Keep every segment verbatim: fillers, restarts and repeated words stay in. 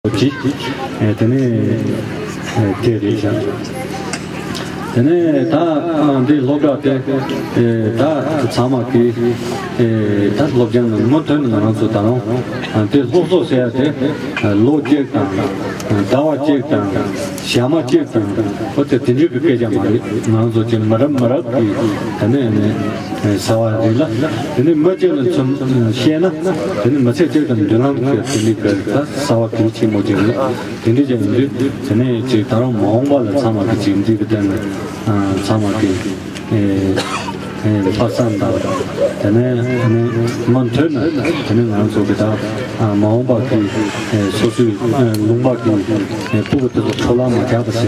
ཅིག་ཨེ་དེ་ནས་ཨེ་དེ་རེད་ཤག་དེ་ནས་ད་ཨ་འདི་སློབ་གྲྭ་དེ་ཨེ་ད་ཚང་མ་གི་ཨེ་ད་སློབ་སྦྱོང་ནང་མུ་མཐུད་ནས་ང་རང་ཚོ་ད་རུང་ཨ་འདི་སློབ་གསོ་ཟེར་ཡ་དེ་ཨ་ལོ་གཅིག་དང་ཟླ་བ་གཅིག་དང་ཞག་མ་གཅིག་དང་འོ་དེ་དེ་འདྲའི་གི་སྐད་ཆ་མ་རེད། ང་རང་ཚོ་ཅིག་མི་རབས་མི་རབས་ཀྱི་ད་ནས་ནས། ཟ་བ་རེད་ལ། དེ་ནི་མི་གཅིག་ལ་མཚོན་བཤད་ན། དེ་ནི་མི་ཚེ་གཅིག་དང་མདུན་ལམ་གྱི་དེ་ནི་ག་ད་ཟ་བ་གལ་ཆེན་པོ་ཅིག་རེད། དེ་འདྲ་ཅིག་ཡིན་དུས་དེ་ནས་ཅིག་ད་རུང་མ་འོངས་པ་ལ་ཚང་མ་གི་ཅིག་འདི་གི་སྟེང་ལ་ཚང་མ་གི་ལྷག་བསམ་དང་། དེ་ནས་མུ་མཐུད་ནས་དེ་ནི་ང་ཚོ་གི་ད་མ་འོངས་པ་གི་སོ་སོའི་ལུང་པ་གི་སྤུ་གུ་དེ་ཚོ་འཕྲོ་བརླག་མ་རྒྱག་པ་བྱས།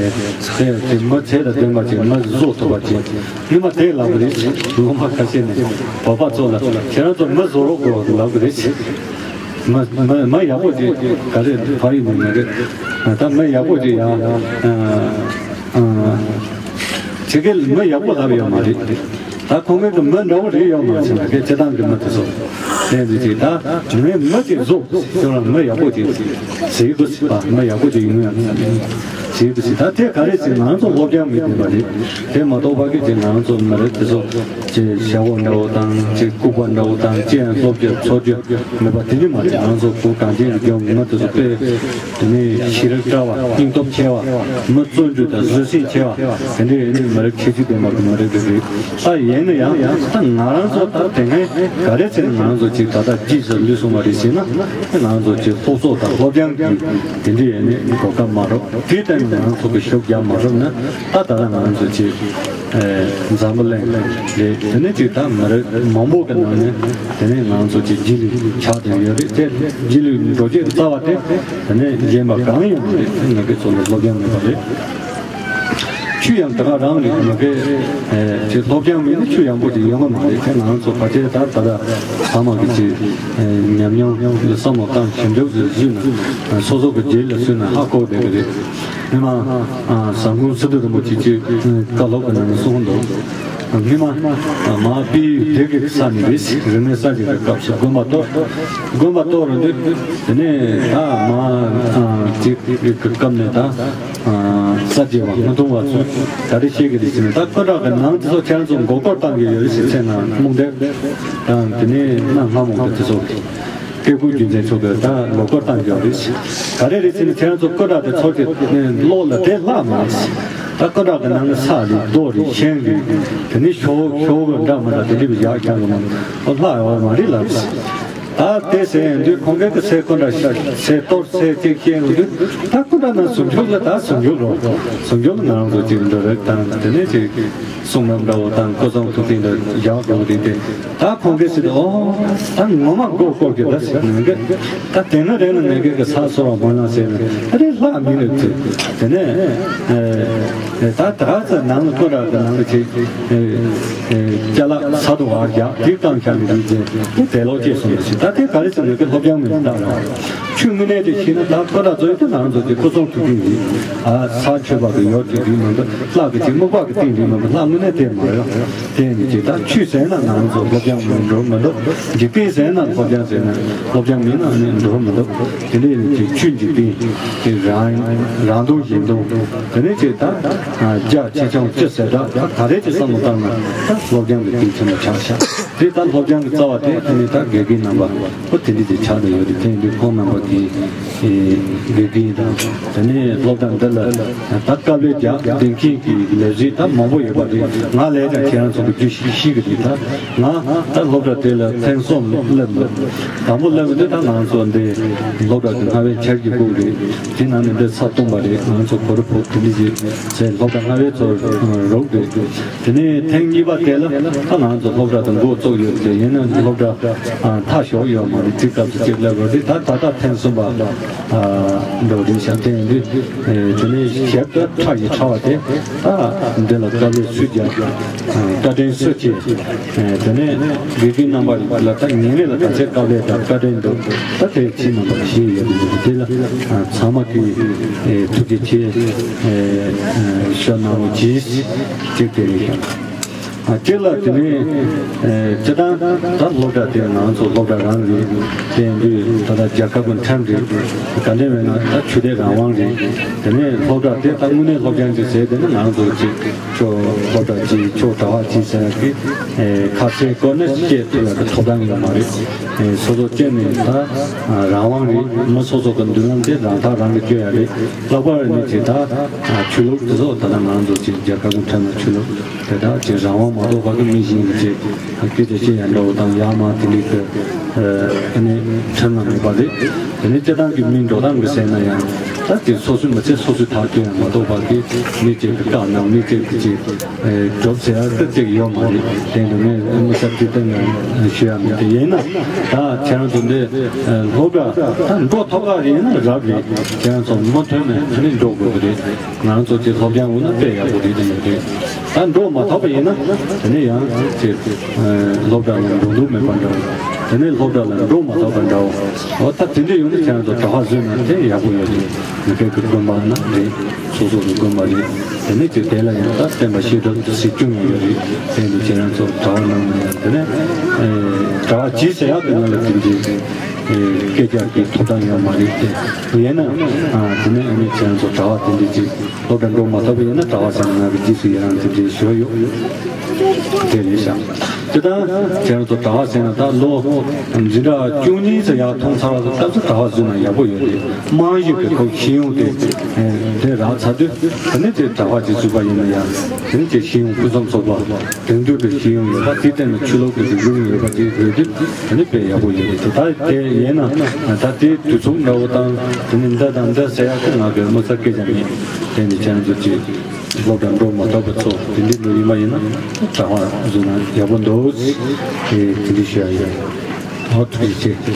དེ་དེ་མི་ཚེ་དང་ལྡན་པ་ཅིག་མི་བཟོ་ཐུབ་པ་ཅིག་སྔོན་མ་དེ་ལབ་གི་རེད། སློབ་མ་ཁ་ཤས་ནས་བོད་པ་ཚོ་ལ་ཁྱེད་རང་ཚོ་མི་བཟོ་རོགས་དགོས་ལབ་གི་རེད། མི་མི་མི་ཡག་པོ་ཅིག་ག་རེ་ཕ་ཡུལ་ནས་མི་རེད། ད་མི་ཡག་པོ་ཅིག་ཡང་ཨ་ཨ་ཅིག་གིས་མི་ཡག་པོ་ལབ་ཡོད་མ་རེད། ད་ཁོང་གིས་མི་འདྲ་བོ་རེད་ཡོད་མ་རེད་ཟེར་ན་གལ་ཆེ་སྟངས་ཀྱི་མི་དེ་ཚོ་དེ་འདི་ཅིག་ད་ངས་མི་ཅིག་བཟོ་ཁྱོད་རང་མི་ཡག་པོ་ཅིག་བྱེད་དགོས་ཟེར་བ་མི་ཡག་པོ་ཅིག་ཡོང་ཡག་བྱེད་དགོས་ཟེར། ད་དེ་ག་རེ་ཟེར་ང་ཚོ་སློབ་སྦྱོང་མི་ལྡན་པ་རེད། དེ་མ་གཏོགས་ཕ་གི་ཅིག་ང་ཚོ་མི་རེད་དེ་ཚོ་ཅིག་ཞྭ་བོ་འདྲ་བོ་དང་ཅིག་ལྐུགས་པ་འདྲ་བོ་དང་ཅི་ཡང་སློབ་སྦྱོང་འཚོ་སྦྱོང་མེད་པ་དེ་ནི་མ་རེད། ང་ཚོ་བོད་གངས་ཅན་གྱི་ལྗོངས་མི་དེ་ཚོ་དཔེ་དེ་ནས་ཤེས་རབ་བཀྲ་བ་སྙིང་སྟོབས་ཆེ་བ་མི་བརྩོན་འགྲུས་དང་བཟོད་བསྲན་ཆེ་བ་དེ་འདྲའི་ཡིན་ནི་མི་རེད། ཁྱད་ཆོས་ལྡན་པ་གི་མི་རེད་དེ་རེད། ད་ཡིན་ན་ཡང་ད་ང་རང་ཚོ་ད་དེ་སྔའི་ག་རེ་བྱས་ནས་ང་རང་ཚོ་ཅིག་ད་ལྟ་རྗེས་སུ་ལུས་སོང་བ་རེད་ཟེར་ན། ང་རང་ཚོ་ཅིག་སློབ་གསོ་དང་སློབ་སྦྱོང་གི་དེ་འདྲའི་ཡིན་ནི་གོ་སྐབས་མ་རག་དེའི་སྟེང་ནས་ང་རང་ཚོ་གི་ཤུགས་རྒྱབ་མ་རག་ན་ད་ད་ལྟ་ང་རང་ཚོ་ཅིག་འཛམ་བུ་གླིང་རེད། དེ་ནས་ཅིག་ད་མི་རིགས་མང་པོ་གི་ནང་ནས་དེ་ནས་ང་རང་ཚོ་ཅིག་རྗེས་ལུས་ཆགས་བསྡད་ཡོད་རེད། དེ་རྗེས་ལུས་འགྲོ་བྱེད་རྩ་བ་དེ་དེ་ནས་གཞན་པ་གང་ཡང་མ་རེད། ང་གི་ཚོ་ལ་སློབ་སྦྱོང་མེད་པ་རེད། ཆུ་ཡང་དེ་ག་རང་རེད། མ་གི་ཨེ་ཅིག་སློབ་སྦྱོང་མེད་ན་ཆུ་ཡག་པོ་ཅིག་ཡོང་གི་མ་རེད། དེ་ང་ཚོ་ཕལ་ཆེར་ད་ད་ལྟ་ཚང་མ་གི་ཅིག་ཨེ་ཉམས་མྱོང་བསམ་བློ་བཏང་ཞིབ་འཇུག་ཅིག་བཟོས་ན་སོ་སོ་གི་རྗེས་ལ་བཟོས་ན་ཧ་གོ་བསྡད་གི་རེད། སྔོན་མ་ཨ་ཟམ་གདོང་སི་ཏུ་རིན་པོ་ཆེ་ཅིག་བཀའ་སློབ་གི་ནང་གསུངས་འདུག་སྔོན་མ་མ་པི་ཡུལ་དེ་གི་ས་ནས་རེད། རིག་གནས་གསར་བརྗེ་གི་སྐབས་སུ་དགོན་པ་གཏོར། དགོན་པ་གཏོར་རུ་འདུག་དེ་ནས་ད་མ་ཅིག་གི་སྐབས་ནས་ད། གསར་བརྗེ་བ་སྔོན་ཐོན་བ་ཚོས་ག་རེ་བཤད་ཀྱི་རེད་ཟེར་ན། ད་སྐུ་དྲག་གི་ནང་དེ་ཚོ་ཁྱེད་རང་ཚོ་མགོ་སྐོར་བཏང་གི་ཡོད་རེད་ཟེར། ཚེ་ན་རྨོངས་དད་དང་དེ་ནས་གནའ་སྔ་མོ་གི་དེ་ཚོ་སྐྱེ་དགུའི་རྒྱུ་མཚན་ཚོ་གི་ད་མགོ་སྐོར་བཏང་གི་ཡོད་རེད་ཟེར། ག་རེ་རེད་ཟེར་ན་ཁྱེད་རང་ཚོ་སྐུ་དྲག་དེ་ཚོ་གི་བློ་ལ་དེ་ལྷག་མ་རེད་ཟེར། ད་སྐུ་དྲག་གི་ནང་གི་ས་རེད། རྡོ་རེད། ཤིང་རེད། དེ་ནས་ཤོག་ཤོག་གི་འདྲ་མི་འདྲ་དེ་འདྲ་བཞག་ཀྱང་གི་མ་ལྷག་ཡོད་མ་རེད་ལབ་ཟེར། ད་དེ་ཟེར་ཡོང་དུས་ཁོང་གིས་ཀྱི་ཚེ་སྐུ་འདྲ་ཞིག་ཚེ་གཏོར་ཚེ་གཅིག་བཤད་ཡོང་དུས་ད་སྐུ་འདྲ་ན་ཟུང་འཇུག་ལ་ད་ཟུང་འཇུག་རོ། ཟུང་འཇུག་ལ་ང་རང་ཚོ་གཅིག་འདྲ་རེད་དང་དེ་ནས་ཅིག་གསུང་རབ་འདྲ་བོ་དང་སྐུ་གསུང་ཐུགས་རྟེན་འདྲ་བཞག་དགོས་རེད་དེ། ད་ཁོང་གིས་ཟེར་ཏེ་ཨོ་ད་ངོ་མ་མགོ་སྐོར་གི་ད་ཟེར་ནས་གི་ད་དེ་ན་རེ་ན་ནས་གི་གི་ས་སོར་བ་མོ་ན་ཟེར་ནས་ད་རེ་ལྷག་མི་ནུས་ཚེ་དེ་ནས་ད་ད་ཚ་ནང་ལ་སྐུ་འདྲ་གི་ནང་ལ་ཅིག་ཅ་ལག་ས་དུ་བར་རྒྱག་དེ་བཏང་བཞག་གི་རིགས་ཅན་དེ་དེ་ལོག་ཅེས་གསུངས་པ་ཞིག་ད་དེ་ག་རེ་ཟེར་ན་དེ་སློབ་སྦྱོང་མི་འདུག་ད་རང་ཆོས་དངོས་གནས་དེ་ཤེས་ན་ད་ཁོ་ན་ཚོས་དེ་ང་རང་ཚོ་དེ་སྐུ་གསུང་ཐུགས་རྟེན་ཡིན། ཨ་ས་ཆོས་པ་གི་ཡོད་ཅིག་རིགས་མི་འདུག་ལྷ་གི་ཅིག་སྨུག་པ་གི་སྟེང་རིགས་མི་འདུག་ལྷ་དངོས་གནས་དེ་མ་ཡོད། དེ་ཡིན་གྱི་ད་ཆོས་ཟེར་ན་ང་རང་ཚོ་སློབ་སྦྱོང་མི་འགྲོ་མི་འདུག་འཇིག་རྟེན་ཟེར་ན་སློབ་སྦྱོང་ཟེར་ན་སློབ་སྦྱོང་མིན་ན་ནི་འགྲོ་མི་འདུག་དེ་འདྲ་ཡིན་གྱི་ཆོས་འཇིག་རྟེན་དེ་རང་རང་སྟོང་གཞན་སྟོང་དེ་ནས་ཅིག་ད་རྒྱ་ཆེ་ཆུང་ཅི་ཟེར་ད་ད་ག་རེ་ཅིག་བསམ་བློ་བཏང་ན་ད་སློབ་སྦྱོང་གི་སྟེང་ཆེན་པོ་ཆགས་ཤག་དེ་ལྟར་སློབ་སྦྱོང་གི་རྩ་བ་དེ་ཨ་ནི་ད་དགེ་རྒན་རྣམ་པ་ཁོ་དེ་འདྲ་ཅིག་ཆགས་བསྡད་ཡོད་རེད། དེ་ཡིན་དུས་ཁོང་རྣམ་པ་གིས་དགེ་རྒན་དང་དེ་ནས་སློབ་གྲྭ་འདི་ལ་ད་དཀའ་ལས་རྒྱག་བསྡད་མཁན་གྱི་ལས་བྱེད་ད་མང་པོ་ཡོད་པ་རེད། ང་ལས་ཀྱང་ཁྱེད་རང་ཚོ་གི་རྒྱུས་ཤིག་ཤིག་གི་རེད། ད་ང་ད་སློབ་གྲྭ་དེ་ལ་ཐེངས་གསུམ་སླེབས་འདུག་དང་པོ་སླེབས་འདི་ད་ང་ཚོ་འདི་སློབ་གྲྭ་གི་སྔ་བའི་འཆར་གཞི་ཕུག་རེད། དེ་ནང་ནས་འདི་ས་སྟོང་པ་རེད། ང་ཚོ་གོ་རུ་ཕུག་དེ་འདྲ་ཞིག་ཟེར་སློབ་གྲྭ་སྔ་བའི་ཚོ་རུག་རེད། དེ་ནས་ཐེངས་གཉིས་པ་དེ་ལ་ད་ང་ཚོ་སློབ་གྲྭ་དང་འགོ་བཙུགས་ཡོད་དེ་ཡིན་ན་སློབ་གྲྭ་མཐའ་ཞོག་ཡོད་མ་རེད། དེ་སྐབས་སུ་གཅིག་སླེབས་རོགས་དེ་ད་ད་ལྟ་ཐེངས་གསུམ་པ་འགྲོ་རིན་ཤ་བསྟན་འདུག་དེ་ནས་ཞབས་ཀྱི་ཁྲ་ཡི་ཁྲ་བ་དེ་ད་འདི་ལ་དཀའ་ལས་སུ་རྒྱག་བཀའ་དྲིན་སུ་ཆེ། དེ་ནས་དགེ་རྒན་རྣམ་པ་ལ་ད་ཉིན་རེ་ལ་ག་ཚད་དཀའ་ལས་དང་བཀའ་དྲིན་འདུག་ད་དེ་ཕྱི་ནང་པ་ཞིག་ཡོད་འདུག་དེ་ལ་ཚང་མ་གིས་ཐུགས་རྗེ་ཆེ་ཞུ་གནང་རོགས་གྱིས། ཅིག་དེ་རེད་ཤག་ཨ། སྤྱིར་ལ་དེ་ནས་ཨེ་སྤྱིར་བཏང་ད་སློབ་གྲྭ་དེ་ང་ཚོ་སློབ་གྲྭ་རང་རེད། དེ་ཡིན་དུས་ད་ལྟ་རྒྱལ་ཁབ་ཀྱི་ཁྲིམས་རེད། ག་འདྲ་མེད་ན་ད་ཆོས་དད་རང་དབང་རེད། དེ་ནས་སློབ་གྲྭ་དེ་ད་དངོས་གནས་སློབ་སྦྱོང་ཅིག་བྱས། དེ་ནས་ང་ཚོ་ཅིག་ཁྱོད་སློབ་གྲྭ་ཅིག་ཁྱོད་གྲྭ་པ་ཅིག་ཟེར་ཡག་གི་ཨེ་ཁ་གསལ་གོ་གནས་སྐྱེལ་ཐུབ་ཡག་གི་ཐོབ་ཐང་ཡོད་མ་རེད། ཨེ་སོ་སོ་སྐྱེལ་ནས་ད་རང་དབང་རེད། མི་སོ་སོ་གི་མདུན་ལམ་དེ་རང་ཐག་རང་གིས་གཅོད་ཡག་རེད། ལྷག་པར་ནི་ཅིག་ད་ཆོས་ལུགས་དེ་ཚོ་ད་ལྟ་ང་ཚོ་ཅིག་རྒྱལ་ཁབ་ཀྱི་ཁྲིམས་ལ་ཆོས་ལུགས་དེ་དག་ཅིག་རང་དབང་མ་གཏོགས་པ་གི་མི་གཞན་གྱི་ཅིག་སྐད་ཆ་བཤད་ཡ་འདྲ་བོ་དང་ཡང་མ་དེ་ལས་ཀྱི་ཨ་ནི་ཁྲིམས་ལ་མེད་པ་རེད། དེ་ནས་སྤྱིར་བཏང་གི་མིའི་འགྲོ་སྟངས་ཀྱི་ཟེར་ན་ཡང་ད་དེ་སོ་སོའི་མི་ཚེ་སོ་སོའི་ཐག་གཅོད་ཡ་མ་གཏོགས་པ་གི་མི་གཅིག་གི་བཀའ་གནང་མི་གཅིག་གི་ཅིག་སྒྲུབ་ཟེར་ཡ་སྐད་ཅིག་ཡོད་མ་རེད། དེ་འདི་ནས་དམིགས་བསལ་དེ་གཏན་ནས་ཞུ་ཡ་མེད། དེ་ཡིན་ན་ད་ཁྱེད་རང་ཚོ་འདི་སློབ་གྲྭ་ད་འགྲོ་ཐུབ་པ་རེད་ན་རབ་རེད། ཁྱེད་རང་ཚོ་མུ་མཐུད་ནས་ཨ་ནི་འགྲོ་དགོས་ཀྱི་རེད། ང་རང་ཚོ་ཅིག་སློབ་སྦྱོང་འོང་ན་དཔེ་ཡག་པོ་རེད་དེ་ཡོད་རེད། ད་འགྲོ་མ་ཐུབ་པ་ཡིན་ན་དེ་ནས་ཡང་ཅིག་སློབ་གྲྭ་ལ་འགྲོ་འདུག་མེད་པ་འདྲ་བོ། དེ་ནས་སློབ་གྲྭ་ལ་འགྲོ་མ་ཐུབ་པ་འདྲ་བོ། འོ་ད་དེ་འདྲ་ཡོང་ན་ཁྱེད་རང་ཚོ་གྲྭ་པ་བཟོས་ན་དེ་ཡག་པོ་ཡོད་རེད། མི་སྐད་ཀྱི་དགོན་པ་ན་རེད། སོ་སོ་གི་དགོན་པ་རེད། དེ་ནས་ཅིག་དེ་ལ་ཡང་ད་བསྟན་པ་བཤད་གྲྭ་སྲིད་སྐྱོང་ཡང་ཡོད་རེད། དེ་འདི་ཁྱེད་རང་ཚོ་གྲྭ་པ་ནང་ནས་ཡང་དེ་ནས་གྲྭ་པ་གྱིས་ཟེར་ཡག་དེ་ནང་ལ་དེ་འདྲའི་སྐད་རྒྱག་གི་ཐོབ་ཐང་ཡོད་མ་རེད་དེ། ཡིན་ན་དེ་ནས་ཨ་ནི་ཁྱེད་རང་ཚོ་གྲྭ་པ་དེ་འདྲའི་ཅིག་སློབ་གྲྭ་འགྲོ་མ་ཐུབ་པ་ཡིན་ན་གྲྭ་པ་ཟེར་ན་ང་གི་རྗེས་སུ་ཡི་རང་དེ་འདྲའི་ཞུ་ཡོད། དེ་རེད་ཤག་དེ་ལྟར་ཁྱེད་རང་ཚོ་གྲྭ་པ་ཟེར་ན་ད་ལོ་འཛིན་གྲྭ་བཅུ་གཉིས་ཙམ་ཡར་ཐོན་ཚར་བ་དང་སྐབས་སུ་གྲྭ་པ་བཟོས་ན་ཡག་པོ་ཡོད་རེད། རྨང་གཞི་གི་ཁོ་ཤེས་ཡོན་དེ་དེ་རག་ཚར་དུས་དེ་ནས་དེ་གྲྭ་པ་ཅིག་བཟོས་པ་ཡིན་ན་ཡང་དེ་ནས་དེ་ཤེས་ཡོན་ཕུན་སུམ་ཚོགས་པ་དེང་དུས་ཀྱི་ཤེས་ཡོན་ཡོད་པ་དེ་ལྟར་ན་ཆོས་ལུགས་ཀྱི་རིག་གཞུང་ཡོད་པ་ཅིག་ཡོད་དུས་དེ་ནས་དཔེ་ཡག་པོ་ཡོད་རེད། དེ་ད་དེ་ཡིན་ན་ད་དེ་དུས་མཚུངས་འདྲ་བོ་དང་དེ་ནས་འདི་དང་འདི་ཟེར་ཡག་གི་ང་གི་དམིགས་བསལ་སྐད་ཆ་མེད། དེ་ནས་ཁྱེད་རང་ཚོ་ཅིག་སློབ་གྲྭ་འགྲོ་མ་ཐུབ་པ་ཚོ་དེ་འདྲའི་འགྲོ་ཡིན་པ་ཡིན་ན་གྲྭ་པ་བཟོས་ན་ཡག་པོ་འདུག་ཟེར་དེ་འདྲའི་ཞུ་ཡ་ཡིན། ཨོ་ཐུགས་རྗེ་ཆེ།